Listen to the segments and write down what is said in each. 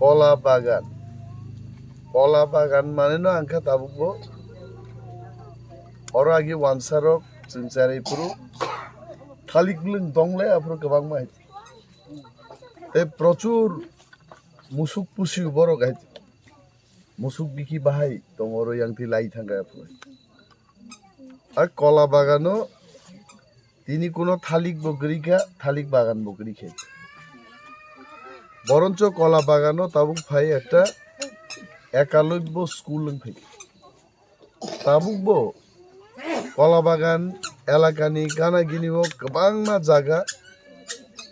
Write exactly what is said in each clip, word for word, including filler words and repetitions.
Kola bagan. Kola bagan mane no ang kha tabuk bo. Oro agi wansarok chwng charai phuru thalik bwlwng dong le aphuru kwbangma hai. Tei prochur musuk pusi borok hai. Musuk biki bahai tong oro yang thi lai thangkha aphuru. A kola bagano tini kuno thalik bo kwrwi kha, thalik bagan bo kwrwi kha. Boroncho kola bagano tabuk phai ekta ekalobbo school wng phai. Tabuk bo kola bagan elakani gana gini o kwbangma jaga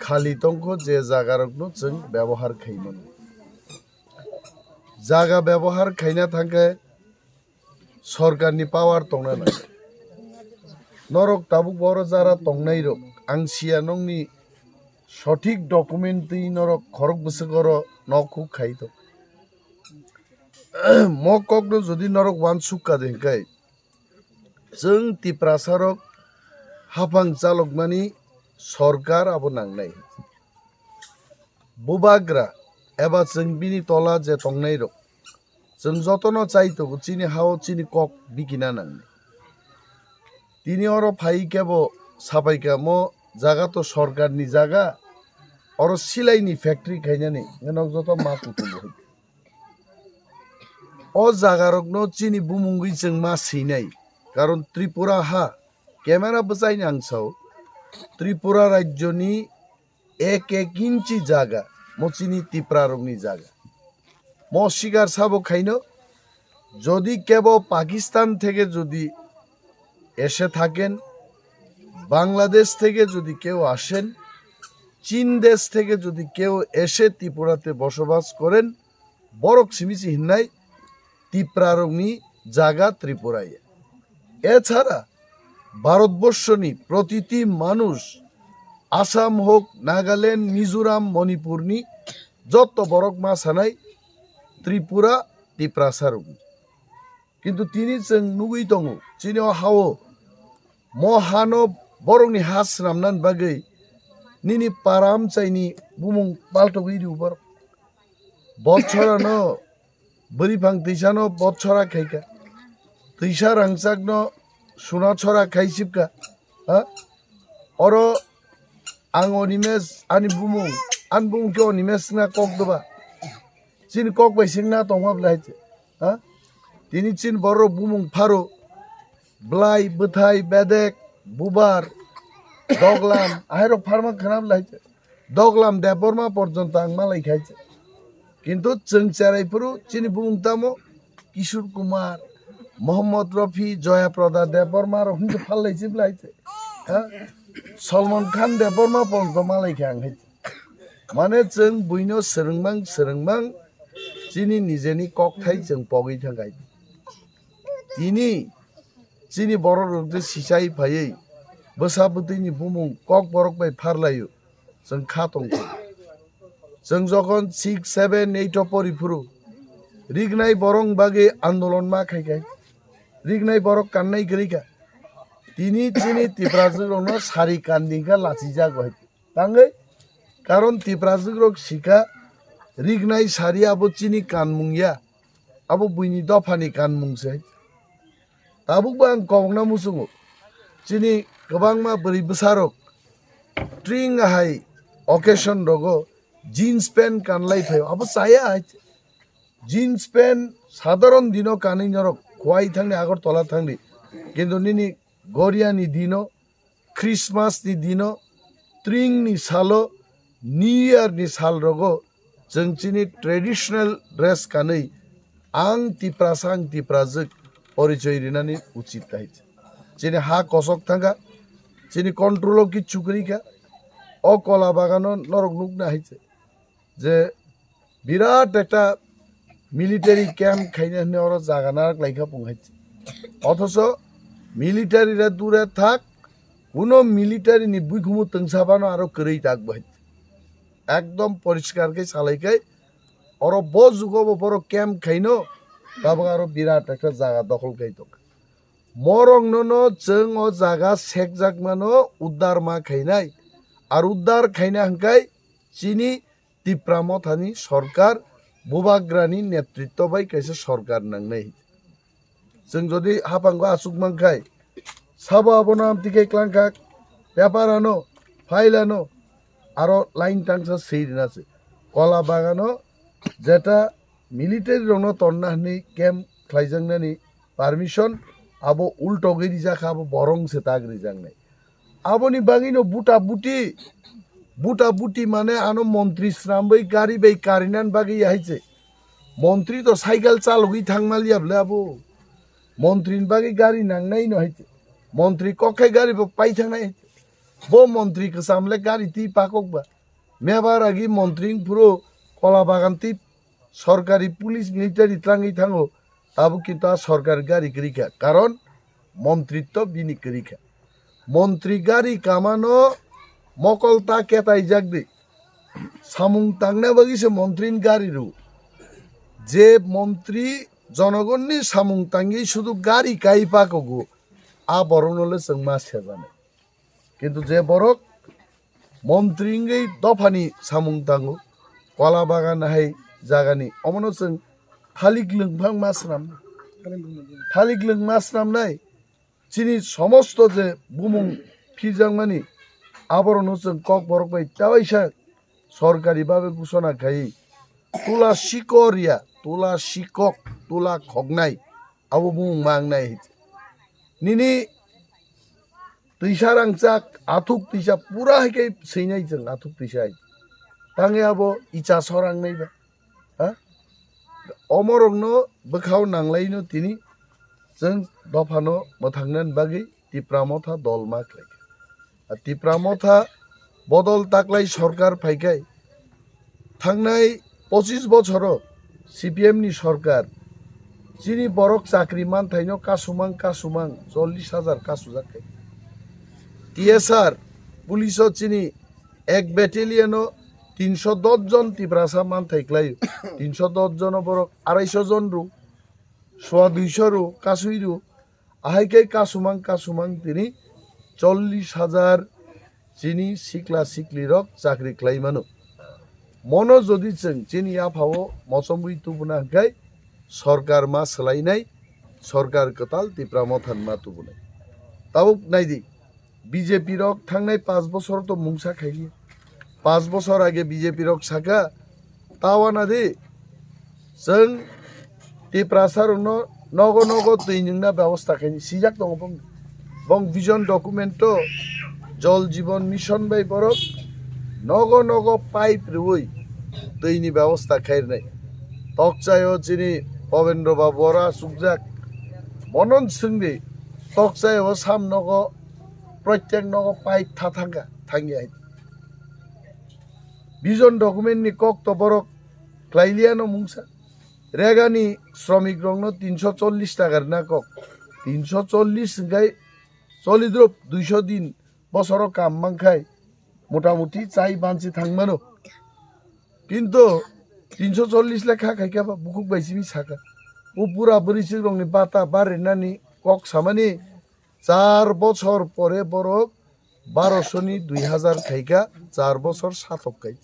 khali tongkho, je jagarokno chwng byabohar khai mano. Jaga byabohar khaina thangkhe sorkarni power tongna nang. Norok tabuk boro jara tongnairok, ang siya nokni sothik document twi norok khorok bwswk oro nok huk khai tong. Mo kokno jodi norok wansuk ka de hwnkhe, chwng Tiprasarok haphang chalokmani sorkar abo nangnai. Bubagra eba chwng bini tola je tongnairok, chwng jotono chai tongo, chini hao chini kok bikina nangni. Tini oro phai kebo sapai kha, mo jaga to sorkarni jaga, oro silaini factory khainani, hwnkhe nok joto ma kutung bo hai. O jagarokno chini bumungwi chwng ma swinai, karon Tripura ha, camera bwchaini ang sao, Tripura rajyoni ek ek inchi jaga, mo chini Tiprarokni jaga. Mo sikar sabo khaino, jodi kebo Pakistan theke jodi এসে থাকেন, বাংলাদেশ থেকে যদি কেউ আসেন, চীন দেশ থেকে যদি কেউ এসে ত্রিপুরাতে বসবাস করেন, borok simi se hinnai Tiprarokni jaga Tripura ya. এছাড়া ভারতবর্ষনি প্রতিটি মানুষ, আসাম হোক, নাগাল্যান্ড, মিজোরাম, মণিপুরনি যত borok ma sanai Tripura, Tiprasarokni. Kintu tini chwng nugwi tongo, chini o hao mo hano borokni ha swnamnani bagwi nini para amchaini bumung paltogwi rio borok. Botsorano bwrwi phang twisano botsora khaikha, twisa rangchakno suna chora khai sibkha, ha? Oro ang Animesh, ani bumung, ani bumung khe Animesh wngna kok doba. Chini kok bai singna tongma bwlai hai se, ha? Tini chini borok bumung pharo, bwlai, bwthai, bedek, bubar, doglam, ahairok pharma khwna bwlai hai se. Doglam Debbarma porjonto ang malai khai se. Kintu chwng cherai phuru chini bumung tamo Kishore Kumar, Mohammad Rafi, Jaya Prada Debbarma rok hwnke phalai se bwlai hai se. Ha? Salman Khan Debbarma porjonto malai kha ang hai se. Mane chwng buino swrwngmang swrwngmang chini nijeni kokthai chwng pogwi thangkhai. Tini chini borok rok je sichai phaiwi bwsa bwtwini bumung kok borok bai pharlaio, chwng kha tongkha. Chwng jokhon six, seven, eight o pori phuru rignai borok bagwi andolon ma khai khai, rignai borok kannai kwrwi kha. Tini chini Tiprajwk rokno sari kandi kha lachijago hai. Tangwi, karon Tiprajwk rok sikha rignai sari abo chini kanmung ya, abo buini dophani kanmung se. Tabukbo ang kobokna muchungo, chini kwbangma bwrwi bwsarok tring hai occasion rogo jeans pant kanlai phaio, abo chaya hai. Jeans pant sadharon dino kanwi norok Khowai thangni, Agartala thangni, kintu nini Goriani dino, Christmas ni dino, tring ni salo, New Year ni sal rogo chwng chini traditional dress kanwi ang Tiprasa, ang Tiprajwk porichoi rinani uchit hai se. Chini ha kosok thangkha, chini control o kichu kwrwi kha, o kola bagano norok nukna hai se. Je birat ekta military camp khaina hwnwi oro jaga narak laikha pung hai se. Othocho military re dure thak, kuno military ni buikhumu twngsa phano aro kwrwi tak bo hai se. Ekdom poriskar khe salai khai oro bo jugo bo borok camp khaino tabuk aro birat ekta jaga dokhol khai tong. Morokno no chwng o jaga sekjakmano uddar ma khainai. Ar uddar khaina hwnkhe chini Tipra Mothani sorkar Bubagrani netritto bai kaisa sorkar nangnai. Chwng jodi haphango achuk mankhai, sabo abono amtwi khe klangkha, paper ano, file ano, aro line tangsa swi rina se. Kola bagano jeta military rokno tonna hwnwi camp khlaijaknani permission abo ultogwi rijak kha, abo borong se tak rijaknai. Aboni bagwino buta buti, buta buti mane ano montri swnamwi gari bai karinan bagwi ya hai se. Montri to cycle chalogwi thangma liya bwle abo. Montri ni bagwi gari nangnai no hai se. Montri kok khai gari bo pai thangnai hai se. Bo montri kwcham le gari twi pakok ba. Meba ragi montri wng phuru kola bagan twi sorkari police military tlangwi thango, tabuk kintu a sorkar gari kwrwi kha, karon montritto bini kwrwi kha. Montri gari kamano mokol ta ketaijak di, samung tangna bagwi se montri ni gari rw. Je montri jonogonni samung tangwi sudu gari kai pakogo, a borokno le chwng ma sejanai. Kintu je borok montri wngwi dophani samung tango, kola bagan hai jagani, omono chwng thalik lwngphang ma swnam, thalik lwng ma swnamnai. Chini somosto je bumung phirjakmani, aborokno chwng kok borok bai tewaisa sorkari babe gusona khai tula sikor ya, tula sikok, tula khoknai, abo bumung mangnai. Nini twisa rangchak, athuk twisa pura hai khe swinai chwng athuk twisa hai. Tangwi abo icha sorang nai ba. Ha? Omorokno bwkhao nanglaino tini chwng dophano mwthangna bagwi Tipra Motha dol ma khlai kha. A Tipra Motha bodol taklai sorkar phaikhai, thangnai pochis bochoro C P M ni sorkar chini borok chakri manthaino kasumang kasumang chollish hajar kasujak khai. T S R police o chini ek battalion o tinsho dos jon Tiprasa manthai khlaio. Tinsho dos jono borok arai sho jon ru, soa dui sho ru, kasui ru. Ahai khe kasumang kasumang tini chollish hajar chini sikla siklirok chakri khlai mano. Mono jodi chwng chini yaphao mochomwi tubuna hwnkhe sorkar ma swlainai, sorkar kwtal Tipra Mothan ma tubunai. Tabuk naidi, B J P rok thangnai paanch bochor to mungsa khailiya. Paanch bochor age B J P rok sakha, "Tawana di, chwng Tiprasa rokno nogo nogo twi nwngna bebosta khaini," sijak tongo bong. Bong vision document o Jal Jeevan Mission bai borok nogo nogo pipe rwui twi ni bebosta khairnai. Tokchai o chini Bobendra Babu oro achukjak, bono swngdi, tokchai o sam nogo, protyek nogo pipe tha thangkha, thangya hai. Vision document ni kok to borok khlailiya no mungsa. Regani sromik rokno tinsho chollish taka rwna kok. Tinsho chollish hwnkhe cholidrop duisho din bosoro kam mankhai motamuti chai banchi thangmano. Kintu tinsho chollish le kha khaikha ba bukhuk bai simi sakha. O bura bwrwi chwk rokni bata barinani kok samani char bochor pore borok barosho ni dui hajar khaikha, char bochor satok khai.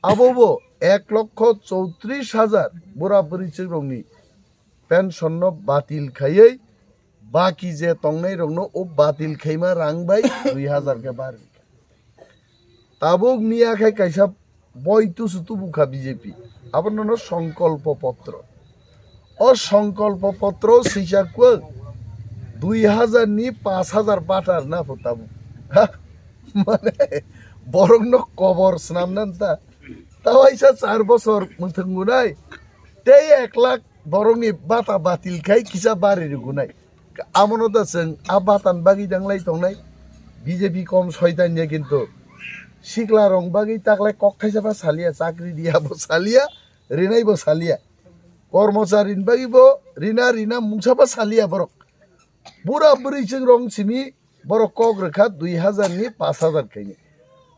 Abo bo ek lokho chowtrish hajar bura bwrwi chwk rokni pension no batil khaiwi baki je tongnai rokno o batil khaima rang bai dui hajar khe bar. Tabuk miya khai kaisa boi tusu tubu kha B J P. Abono no songkolpo potro. O songkolpo potro swijak kwk dui hajar ni paanch hajar batar na pho tabuk. Ha? Mane borok no kobor swnamna ta. Tawaisa char bochor mwthwng gunai. Tei ek lakh borokni bata batil khai kisa bari rwgunai. Amono da chwng a batan bagwi danglai tongnai. B J P kom soitan ya kintu sikla rong bagwi taklai kok thaisa ba salia, chakri diya bo salia, rinai bo salia. Kormochari ni bagwi bo rina rina mungsa ba salia borok. Bura bwrwi chwng rong simi borok kok rwkha dui hajar ni paanch hajar khaini.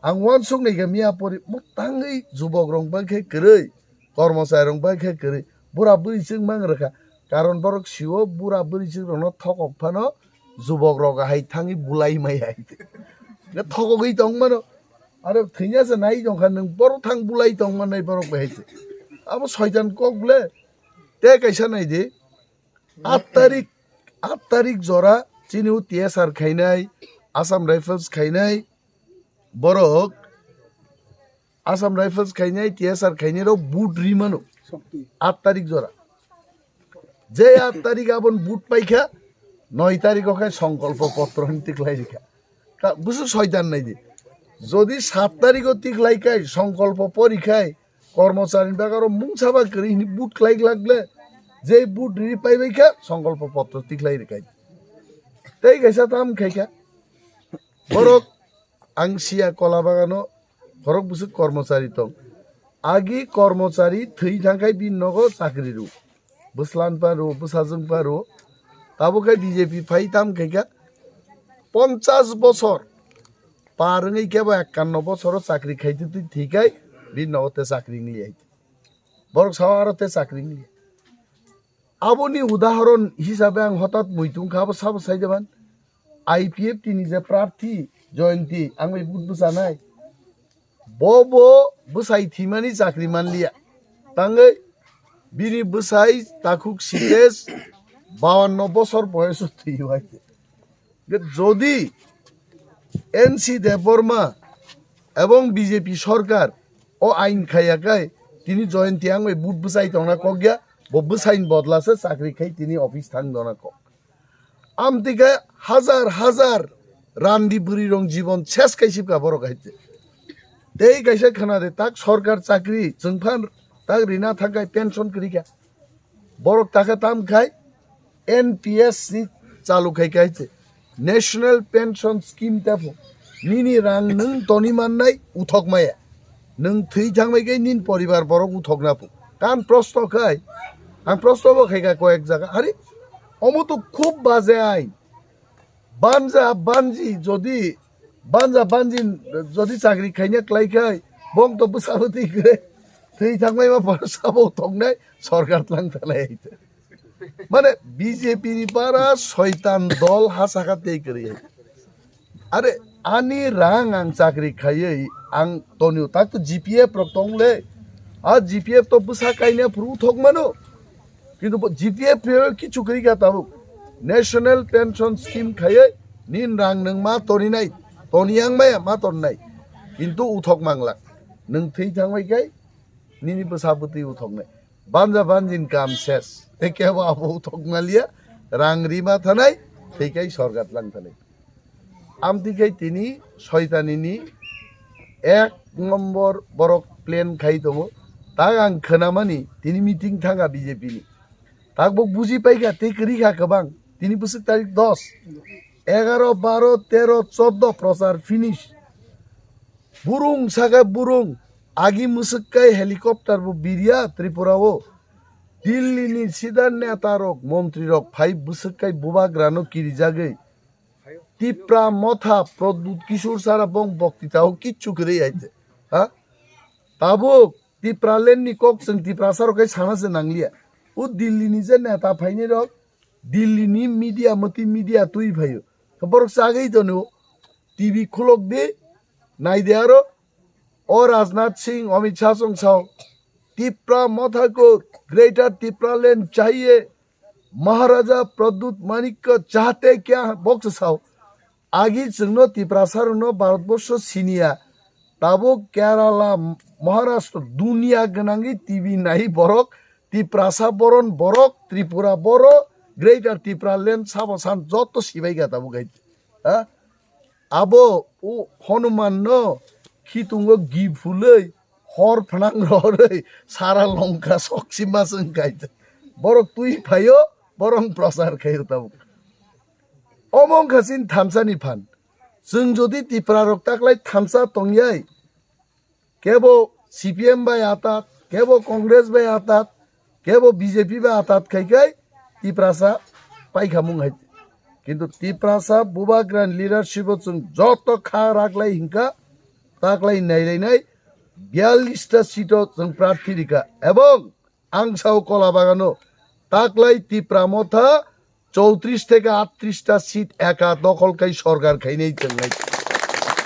Ang uansuk nai kha miya pori mwtangwi jubok rong bai khe kwrwi, kormochari rong bai khe kwrwi, bura bwrwi chwng mang rwkha. Karon borok sio bura bwrwi chwng rokno thokok phano jubok rok hai thangwi bulai mai hai. Thokogwi tong mano. Aro thwina se nai tong kha nwng borok thang bulai tong manai borok bai hai se. Abo soitan kok ble. Te kaisa nai di. Aat tarik, aat tarik jora chini o T S R khainai, Assam Rifles khainai, borok Assam Rifles khainai, T S R khainai rok boot ri mano. Aat tarik jora. Je aat tarik abon boot paikha, noi tarik o khai songkolpo potro hinwi tiklai rikha. Ka-, busu soitan nai di. Jodi saat tarik o tiklai khai, songkolpo pori khai, kormochari bagaro mung saba kwrwi hinwi boot klai glak le, je boot ri pai bai kha, songkolpo potro tiklai rikhai. Tei kaisa tam khai kha. Borok ang siya kola bagano khorok bwswk kormochari tong. Agi kormochari thwi thangkhai bini nogo chakri rw. Bwslan pa rw, bwsajwng pa rw. Tabuk khai B J P phai tam khai kha. Ponchas bosor par wngwi kebo ekkanno bosoro chakri khaitwi twi thwikhai bini nogo te chakri wngli hai. Borok sao aro te chakri wngli. Aboni udahoron hisabe ang hotat muitung kha, abo sabo sai jaban. I P F T ni je prarthi Jayanti, ang bai but bwchanai. Bo bo bwsai thwimani chakri manliya. Tangwi bini bwsai takhuk Sitesh bawanno bosor boyoso thwiyo hai. Jodi N C Debbarma ebong B J P sorkar o ain khaiya khai tini Jayanti ang bai but bwsai tongna kok ya, bo bwsaini bodla se chakri khai tini office thang dona kok. Amtwi khe hajar hajar randi bwrwi rong jibon ses khai sibka borok hai. Tei kaisa khna de tak sorkar chakri chwng phan tak rina thang khai pension kwrwi kha. Borok takha tam khai N P S ni chalu khai khai se National Pension Scheme ta pho. Nini rang nwng toni mannai uthok maya. Nwng thwi thangbai khai nini poribar borok uthok na pho. Kan prosto khai, ang prosto bo khai kha koyek jaga. Hari, omo to khub baje ain. Banja banji jodi, banja banji jodi chakri khaina klai khai, bong to bwsa bwtwi kre. Thwi thangbai ma borok sabo thoknai sorkar tlang thalai hai. Mane B J P ni para soitan dol ha saka tei kwrwi hai. Are ani rang ang chakri khaiwi ang tonio tak to G P F rok tong le. A G P F to bwsa kaina phuru thok mano. Kintu bo G P F ni kichu kwrwi kha tabuk. National Pension Scheme khaiwi nin rang nwng ma toninai, toni yang maya ma tonnai. Kintu uthok manglak. Nwng thwi thangbai khai nini bwsa bwtwi uthoknai. Banja banjin kam ses. Ekebo abo uthok maliya, rang rima thanai, thwi khai sorgat lang thanai. Amtwi khai tini soitanini ek nombor borok plan khai tongo. Tak ang khwnamani tini meeting thanga B J P ni. Tak bo buji paikha tei kwrwi kha kwbang. Tini bwswk tarik dos, egaro, baro, tero, choddo prochar finish. Burung saka burung, agi mwswk kai helicopter bo birya Tripura o. Delhi ni sida neta rok, montri rok phai bwswk kai bubagra no kirijagwi. Tipra motha Pradyut Kishore sara bong bokti tao kichu kwrwi aite. Ha? Tabuk Tipraland ni kok chwng Tiprasa rok kai sana se nangliya. O Delhi ni je neta phainai rok, Delhi ni media, mati media twi phaio. Borok chagwi tono, T V khulok di, nai di aro. O Rajnath Singh, Amit Shah chwng sao, Tipra motha ko Greater Tipraland chahiye, Maharaja Pradyut Manik ko chahte kya, bok se sao. Agi chwngno Tiprasa rokno Bharatborsho siniya. Tabuk Kerala, Maharashtra, duniya gwnangwi T V nai borok, Tiprasa boron borok, Tripura boro, Greater Tipraland sabo san joto sibai kha tabuk hai. Ha? Abo o Hanuman no khitungo gi phulwi hor phnang rorwi sara Lanka soksi maswng kai. Borok twi phaio, borok prochar khaio tabuk. Omo wngkha chini thansa ni phan. Chwng jodi Tipra rok taklai thansa tongyai, kebo C P M bai atat, kebo Congress bai atat, kebo B J P bai atat khai khai Tiprasa paikhamung hai. Kintu Tiprasa bubagra ni leadership o chwng joto kha raklai hinkha, taklai nailainai biyallis ta seat o chwng prarthi rikha. Ebong ang sao Kola Bagano taklai Tipra motha chowtris theke aatris ta seat eka dokhol khai sorkar khainai chwngnai.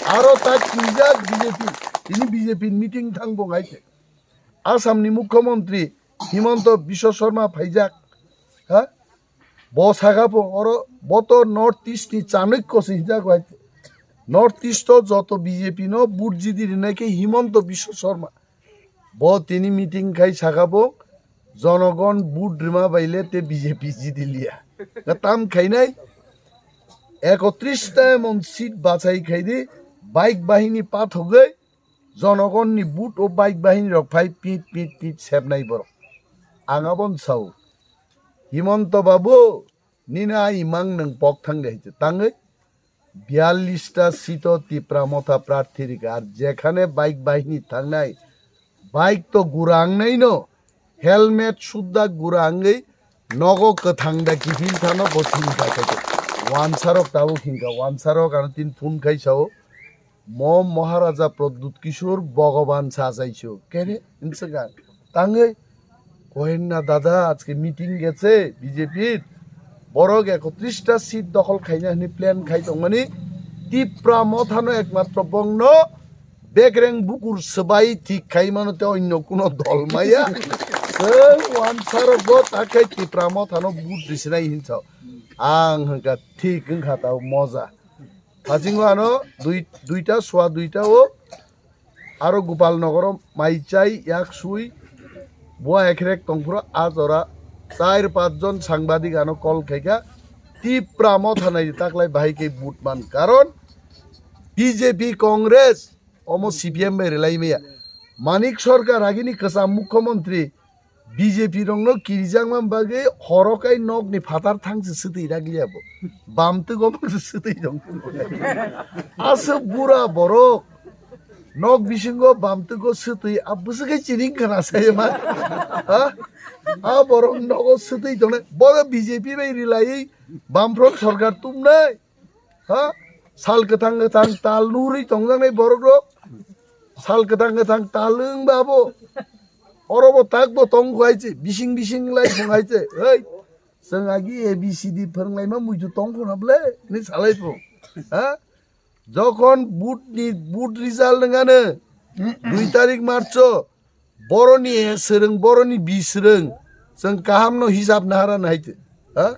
Aro ta twijak B J P, tini B J P meeting thang bo ngai khe. Assam ni Mukhyamantri Himanta Biswa Sarma phaijak, ha? Bo saka po oro, bo to North East ni Chanukya se hinjak bai. North East o joto B J P no vote jidi rinai khe Himanta Biswa Sarma. Bo tini meeting khai saka po, jonogon vote rima baile te B J P jidi liya. Na tam khainai, ekotris ta emon seat bachai khai di, bike bahini pathogwi, jonogon ni vote o bike bahini rok phai pit, pit, pit sepnai borok. Ang abon sao, Himanta babu, nini a imang nwng pok thang de hai te tangwi. Biyallis ta seat o Tipra Motha prarthi rikha, ar jekhane bike bahini thangnai, bike to gura wngnai no, helmet sudda gura wngwi nogo kwthang da kiphil thano bo sini kha khe. Wansarok tabuk hinkha, wansarok ano tin phone khai sao, mo Maharaja Pradyut Kishore Bhagavan sa chaisu. Kere, hinswkang. Tangwi, kohenna dada, ajke meeting getse B J P, borok ekotris ta seat dokhol khaina hwnwi plan khai tongmani, Tipra Mothano ekmatro bongno bekreng bukur swbai thik khai mano te onyo kuno dol maya. Chwng wansarok bo takhai Tipra Mothano vote risinai hinsa. Ang hwnkha thik wngkha tao moja. Hachingo ano dui, duita, sua duita o aro Gopal Nogoro mai chai yak sui bua ekrek tongphuru a jora char pach jon sangbadik ano call khaikha, Tipra Motha nai taklai bahai khe vote man, karon B J P Congress omo C P M bai relai maya. Manik Sarkar agini kwcham mukhyamantri B J P rokno kirijakma bagwi horo kai nokni phatar thangse swtwi ragliya bo. Bamtwgo swtwi tong. Aswk bura borok nok bisingo bamtwgo swtwi a bwswk khe chiring khna sai ma. Ha? A borok nogo swtwi tongnai. Bo B J P bai rilaiwi Bamfront sorkar tumnai. Ha? Sal kwthang kwthang tal nurwi tongjaknai borok rok. Sal kwthang kwthang tal wng ba bo. Oro bo tak bo tong kho hai se, bising bising lai phung hai se. Hei, chwng agi A B C D phwrwnglaima muitu tong kho na ble, ni salai phung. Ha? Jokhon vote ni, vote result wng ano, dui tarik March o, boroni swrwng, boroni biswrwng, chwng kahamno hisab nahara nai hai te. Ha?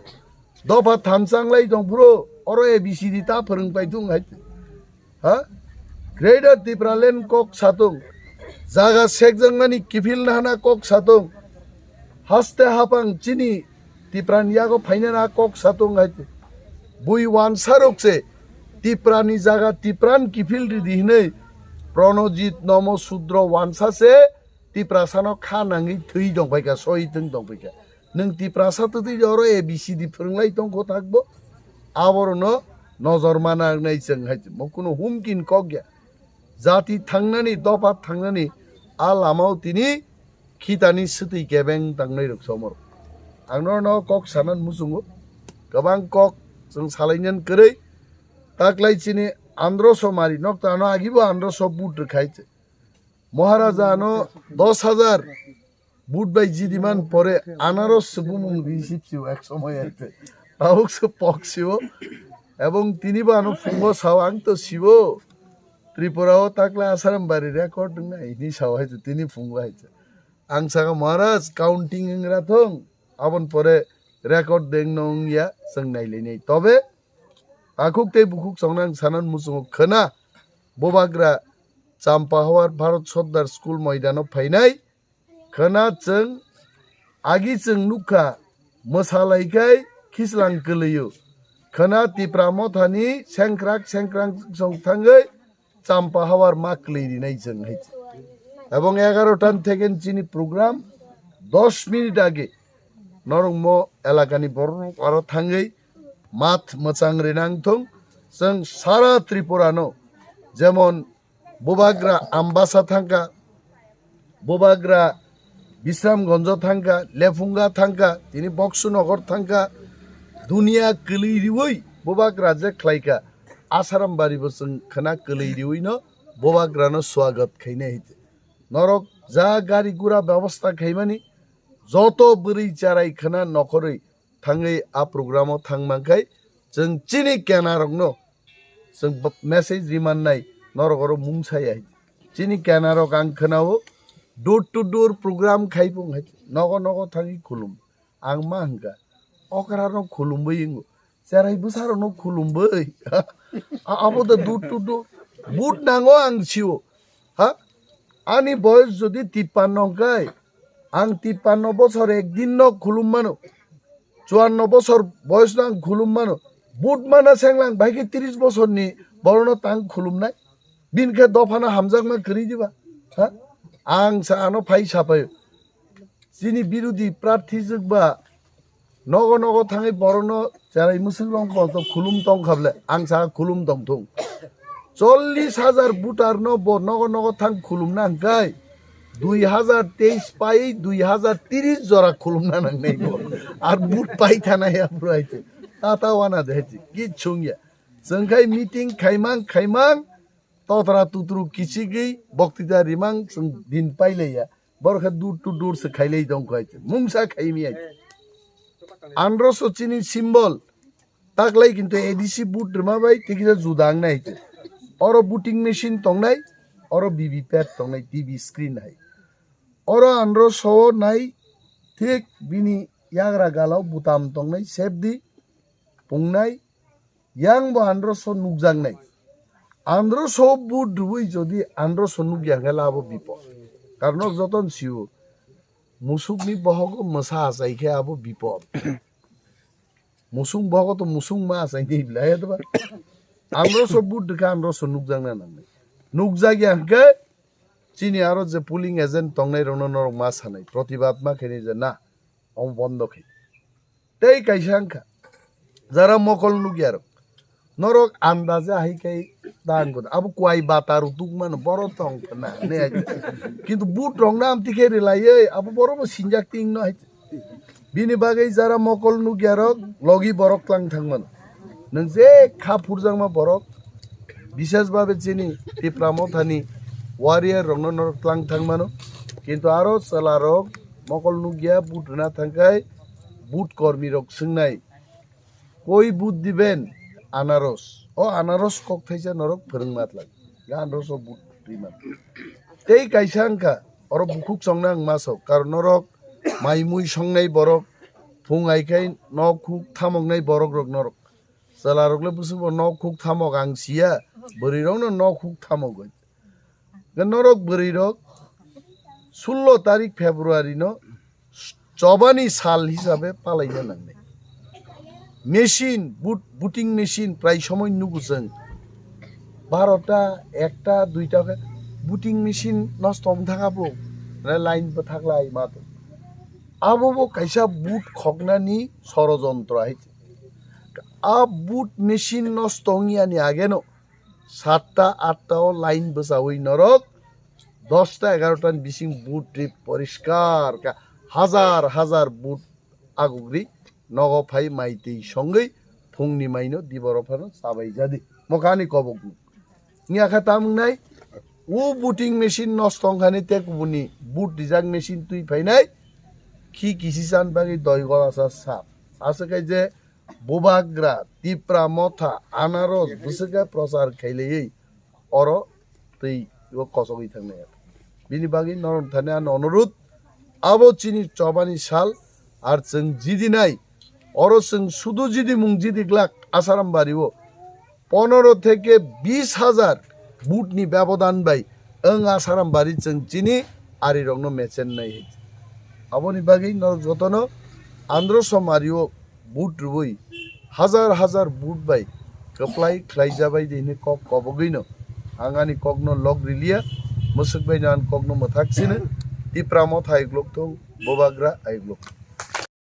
Dopha thamchang lai tong phuru, oro A B C D ta phwrwng pai thung hai te. Ha? Greater Tipraland kok satung, jaga sekjakmani kiphil nahana kok satung, haste hapang chini Tiprani yago phainani a kok satung hai te. Bui wansarok se Tiprani jaga Tipran kiphil ridi hinwi Pranajit Nomo Sudro wansa se Tiprasano kha nangwi thwi tongpaikha, sohi thwng tongpaikha. Nwng Tiprasa twtwi oro A B C D phwrwnglai tongkho thakbo. Aborokno nojor mana wngnai chwng hai mo kuno humkin kok ya. Jati thangnani, dopha thangnani a lamao tini khitani swtwi kebeng tangnai rok somor. Ang norokno kok sanan muchungo. Kwbang kok chwng salainan kwrwi. Taklai chini androso mari, nokta ano agibo androso but rwkhai se. Maharaja ano dos hajar but bai jidiman pore anaros se bumung receive sibo ek somoy aite. Tabuk se pok sibo. Ebong tini bo ano phungo sao, ang to sibo. Tripura o takla Asaram bari record wngnai hini sao hai se tini phungo hai se. Ang saka Maharaj counting wngra thung, abon pore record deng no wngya, chwng nailainai. Tobe, takhuk tei bukhuk chongnang sanan muchungo khwna, Bubagra Champahawar Bharat Sardar School moidano phainai, khwna chwng agi chwng nukha, mwsalaikhai khislang kwlwio. Khwna Tipra Mothani sengkrak sengkrak chwng thangwi Champahawar ma kwlwi rinai chwng hai. Ebong egarotan theken chini program, dos minute age norok mo elakani borok aro thangwi math mwchang rinang thung. Chwng sara Tripura no jemon Bubagra Ambasa thangkha, Bubagra Bisramganjo thangkha, Lephunga thangkha, tini Boksunagar thangkha, dunia kwlwi riwi Bubagra je khlaikha, Asaram bari bo chwng khwna kwlwi riwi no Bubagra no swagat khainai hai. Norok ja gari gura bebosta khaimani joto bwrwi charai khwna nokhorwi thangwi a program o thang mankhai chwng chini kenarokno chwng b-, message rimannai norok oro mung saya hai. Chini kenarok ang khwnao Door to door program khai bo hai nogo nogo thangwi khulum. Ang ma hwnkha, okra no khulumwi wngo, cherai bwsa rok no khulumwi. A-, abo da door to door. Vote nango ang sio. Ha? Ani boyos jodi tippanno hwnkhe, ang tippanno bosor ek din no khulum mano. Chuanno bosor boyos no ang khulum mano. Vote mana senglang bai khe tris bosor ni borok no tang khulum nai. Bini khe dophano hamjakma kwrwi diba? Ha? Ang sa ano phai sapai. Chini birodhi prarthi jwkba nogo nogo thangwi borokno cherai mwswk rong bo to khulum tong kha ble, ang sa khulum tong thung. Chollish hajar voter no bo nogo nogo thang khulum na hwnkhe dui hajar teis pai dui hajar tris jora khulum na nang nai bo. Ar vote pai thana ya bwrwi te. Tata wana de ti ki chungya. Chwng khai meeting khaimang khaimang totra tutru kichigwi boktita rimang chwng din pailaiya. Borok khe door to door se khailai tong kho hai. Mungsa khaimi hai. Androso chini symbol. Taklai kintu A D C vote rima bai tikisa juda ang nai hai. Oro voting machine tongnai, oro V V P A T tongnai, T V screen hai. Oro androso nai thik bini yagra galo butam tongnai, sep di, pungnai, yang bo androso nukjaknai. Androso vote rwui jodi androso nukya hwnkhe la abo bipod. Karon joto no sio, musukni bohogo mwsa achai khe abo bipod. Musuk bohogo to musuk ma achai di bwlai ya doba. Androso vote rwkhe androso nukjakna nangnai. Nukjakya hwnkhe chini aro je polling agent tongnai rokno norok ma sanai, protibad ma khainai je na, omo bondo khai. Tei kaisa wngkha, jara mokol nukya rok, norok andaje hai khai ta wngkha, abo kuai bata rutuk mano, boro tong khna, ne hai. Kintu but rok na amtwi khe rwlaiwi, abo boro bo sinjak ting no hai. Bini bagwi jara mokol nukya rok, logi borok tlang thang mano. Nwng je kha phurjakma borok, bishes babe chini Tipra Mothani warrior rokno norok tlang thang mano. Kintu aro chwla rok mokol nukya but rwna thangkhai but kormi rok swngnai, "Koi but diben?" Anaros. O anaros kok thaisa norok phwrwng matlang. Ga anaros o but rima. Tei kaisa wngkha, oro bukhuk chongna ang masok. Karon norok mai mui songnai borok, phung aikhai nok khuk thamoknai borok rok norok. Chwla rok le bwswk bo nok khuk thamok ang siya, bwrwi rok no nok khuk thamok oi. Norok bwrwi rok sullo tarik February no chobani sal hisabe palaina nangnai. Machine, vote, voting machine prai somoi nugo chwng. Barota, ekta, duita khe voting machine nosto wng thang abo. Re line bwthak lai ma to. Abo bo kaisa vote khoknani sorojontro hai. A vote machine nosto wngya ni age no satta atta o line bwchawi norok dosta egarota ni bising vote rip poriskar kha, hajar hajar vote agugri nogo phai mai twi songwi phungni maino diboro phano chabai jadi. Mokhani kobok wngya kha tamwngnai, o voting machine nosto wngkhani te kubuni vote rijak machine twi phainai, khi kisi chan bagwi doi gorasa sap. Aswk hai je Bubagra, Tipra Motha, Anaros, bwswk khe prochar khailaiwi oro twi o kosogwi thangnai. Bini bagwi norok thani ani onurudh, abo chini chobani sal, ar chwng jidinai, oro chwng sudu jidimung jidi glak Asaram bario. Ponoro theke bis hajar vote ni bebodan bai wng Asaram bari chwng chini ari rokno mechen nai hai. Aboni bagwi norok jotono Andro Somari o vote rwui hajar hajar vote bai kwplai khlai jabai di hwnwi kok kobogwi no ang ani kok no lok riliya, mwswk bai no ani kok no mwthak sino, Tipra Motha ayuk lok thung, Bubagra ayuk lok thung.